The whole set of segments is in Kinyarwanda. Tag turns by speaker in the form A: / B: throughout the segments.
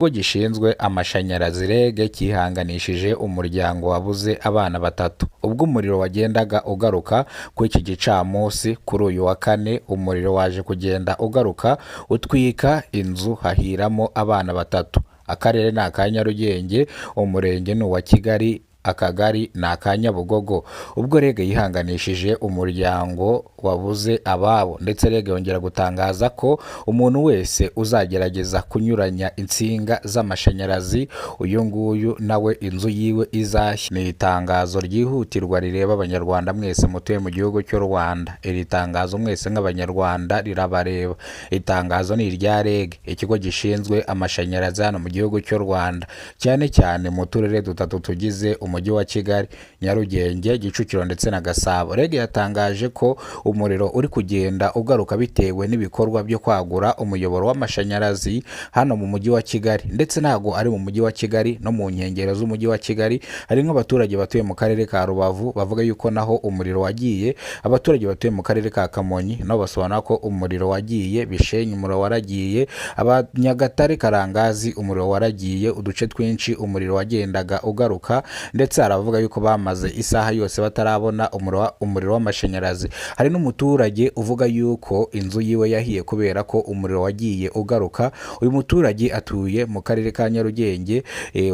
A: Ikigo gishinzwe amashanyarazi REG cyihanganishije umuryango wabuze abana batatu ubwo umuriro wagendaga ugaruka kuri iki gicamunsi. Kuri uyu wa kane umuriro waje kugenda ugaruka utwika inzu, hahiramo abana batatu. Akarere ni aka Nyarugenge, umurenge ni uwa Kigali, akagari ni aka Nyabugogo. Ubwo REG yihanganishije umuryango wabuze ababo, ndetse REG yongera gutangaza ko umuntu wese uzagerageza kunyuranya insinga z'amashanyarazi, uyu nguyu nawe inzu yiwe izashya. Ni itangazo ryihutirwa rireba Abanyarwanda mwese mutuye mu gihugu cy'u Rwanda. Iri tangazo mwese nk'Abanyarwanda rirabareba. Itangazo ni irya REG, ikigo gishinzwe amashanyarazi hano mu gihugu cy'u Rwanda, cyane cyane mu turere dutatu tugize umujyi wa Kigali: Nyarugenge, Kicukiro ndetse na Gasabo. REG yatangaje ko umuriro uri kugenda ugaruka bitewe n'ibikorwa byo kwagura umuyoboro w'amashanyarazi hano mu mujyi wa Kigali. Ndetse ntabwo ari mu mujyi wa Kigali, no mu nkengero z'umujyi wa Kigali hari nk'abaturage batuye mu karere ka Rubavu bavuga yuko naho umuriro wagiye. Abaturage batuye mu karere ka Kamonyi nabo basobanura ko umuriro wagiye. Bishenyi umuriro waragiye, Abanyagatare, Karangazi umuriro waragiye, uduce twinshi umuriro wagendaga ugaruka. Ndetse hari abavuga yuko bamaze isaha yose batarabona umuriro w'amashanyarazi. Hari n'umuturage uvuga yuko inzu yiwe yahiye kubera ko umuriro wagiye ugaruka. Uyu muturage atuye mu karere ka Nyarugenge,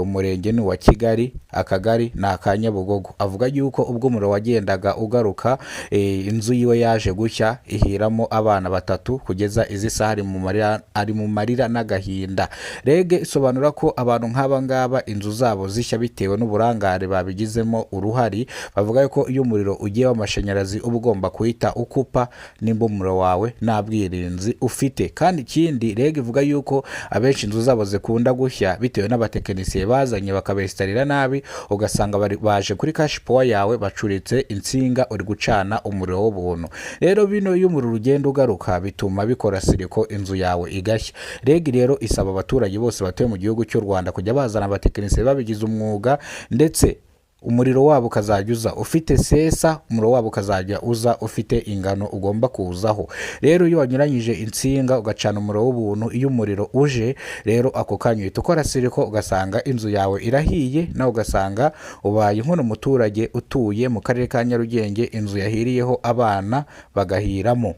A: umurenge ni uwa Kigali, akagari ni aka Nyabugogo. Avuga yuko ubwo umuriro wagendaga ugaruka, inzu yiwe yaje gushya, ihiramo abana batatu. Kugeza izi saha ari mu marira n'agahinda. REG isobanura ko abantu nk'aba ngaba inzu zabo zishya bitewe n'uburangare babigizemo uruhare. Bavuga ko iyo umuriro ugiye w'amashanyarazi uba ugomba guhita ukupa nimba umuriro wawe nta bwirinzi ufite. Kandi ikindi, REG ivuga yuko abenshi inzu zabo zikunda gushya bitewe n'abatekinisiye bazanye bakabesitarira nabi, ugasanga baje kuri cash power yawe bacuritse insinga, uri gucana umuriro w'ubuntu. Rero bino iyo umuriro ugenda ugaruka bituma bikora circuit, inzu yawe igashya. REG rero isaba abaturage bose batuye mu gihugu cy'u Rwanda kujya bazana abatekinisiye babigize umwuga, ndetse umuriro wabo ukazajya uza ufite sesa, umuriro wabo ukazajya uza ufite ingano ugomba kuzaho. Rero iyo wanyuranyije insinga ugacana umuriro w'ubuntu, iyo umuriro uje rero ako kanya uhita ukora circuit, ugasanga inzu yawe irahiye, nawe ugasanga ubaye nk'uno muturage utuye mu karere ka Nyarugenge, inzu yahiriyeho abana bagahiramo.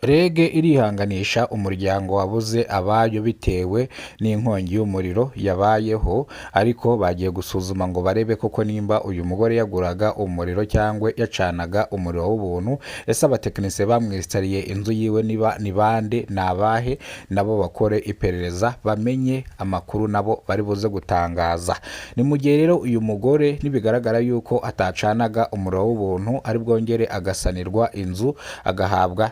A: REG irihanganisha umuryango wabuze abayo bitewe n'inkongi y'umuriro yabayeho, ariko bagiye gusuzuma ngo barebe koko nimba uyu mugore yaguraga umuriro cyangwa yacanaga umuriro w'ubuntu. Ese abatekinisiye bamwesitariye inzu yiwe niba ni bande, ni abahe? Nabo bakore iperereza bamenye amakuru, nabo bari buze gutangaza. Ni mu gihe rero uyu mugore nibigaragara yuko atacanaga umuriro w'ubuntu, ari bwongere agasanirwa inzu, agahabwa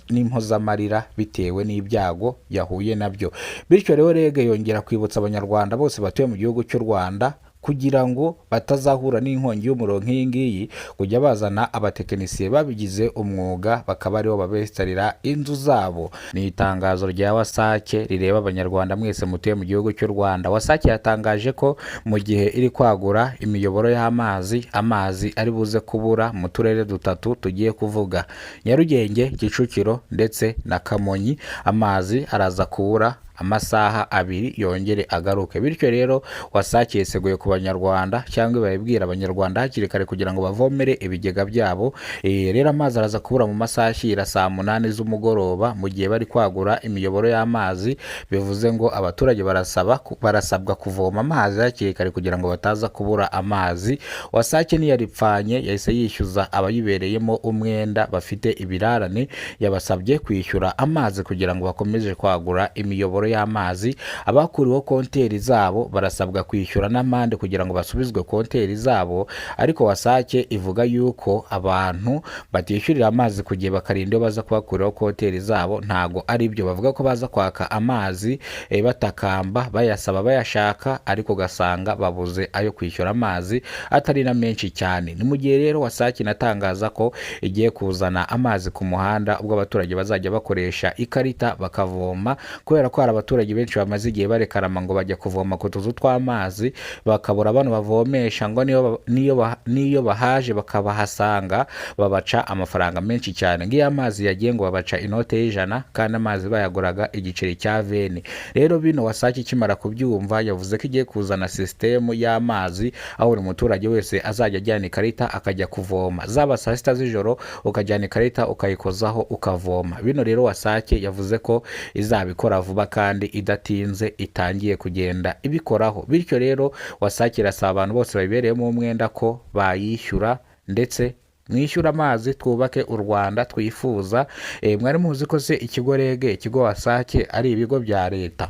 A: n'impozamarira bitewe n'ibyago yahuye nabyo. Bityo rero REG yongera kwibutsa Abanyarwanda bose batuye mu gihugu cy'u Rwanda, kugira ngo batazahura n'inkongi y'umuriro nk'iyi ngiyi, kujya bazana abatekinisiye babigize umwuga bakaba aribo babesitarira inzu zabo. Ni itangazo rya WASAC rireba Abanyarwanda mwese mutuye mu gihugu cy'u Rwanda. WASAC yatangaje ko mu gihe iri kwagura imiyoboro y'amazi, amazi ari buze kubura mu turere dutatu tugiye kuvuga: Nyarugenge, Kicukiro ndetse na Kamonyi. Amazi araza kubura amasaha 2 yongere agaruke. Bityo rero WASAC yiseguye ku Banyarwanda, cyangwa bayibwira Abanyarwanda hakiri kare kugira ngo bavomere ibigega byabo. Rero amazi araza kubura mu masaha ashyira saa 8 z'umugoroba mu gihe bari kwagura imiyoboro y'amazi. Bivuze ngo abaturage barasabwa kuvoma amazi hakiri kare kugira ngo bataza kubura amazi. WASAC ntiyaripfanye, yahise yishyuza abayibereyemo umwenda bafite ibirarane. Yabasabye kwishyura amazi kugira ngo bakomeze kwagura imiyoboro y'amazi. Abakuriweho konteri zabo barasabwa kwishyura n'amande kugira ngo basubizwe konteri zabo. Ariko WASAC ivuga yuko abantu batishyurira amazi ku gihe bakarinda iyo baza kubakuriraho konteri zabo ntago ari byo. Bavuga ko baza kwaka amazi batakamba, bayasaba, bayashaka, ariko ugasanga babuze ayo kwishyura amazi atari na menshi cyane. Ni mu gihe rero WASAC inatangaza ko igiye kuzana amazi ku muhanda, ubwo abaturage bazajya bakoresha ikarita bakavoma, kubera ko hari abaturage benshi bamaze igihe barekarama ngo bajya kuvoma ku tuzu tw'amazi, bakabura bano bavomesha, ngo niyo bahaje bakabahasanga babaca amafaranga menshi cyane. Ngo iyo amazi yagiye ngo babaca inote y'100, kandi amazi bayaguraga igiceri cya 20. Rero bino WASAC ikimara kubyumva yavuze ko igiye kuzana sisitemu y'amazi, aho buri muturage wese azajya ajyana ikarita akajya kuvoma, zaba saa 6 z'ijoro ukajyana ikarita ukayikozaho ukavoma. Bino rero WASAC yavuze ko izabikora vuba kandi idatinze, itangiye kugenda ibikoraho. Bityo rero WASAC irasaba abantu bose bayibereyemo umwenda ko bayishyura, ndetse mwishyura amazi twubake u Rwanda twifuza. Mwari muzi ko se ikigo REG, ikigo WASAC ari ibigo bya leta?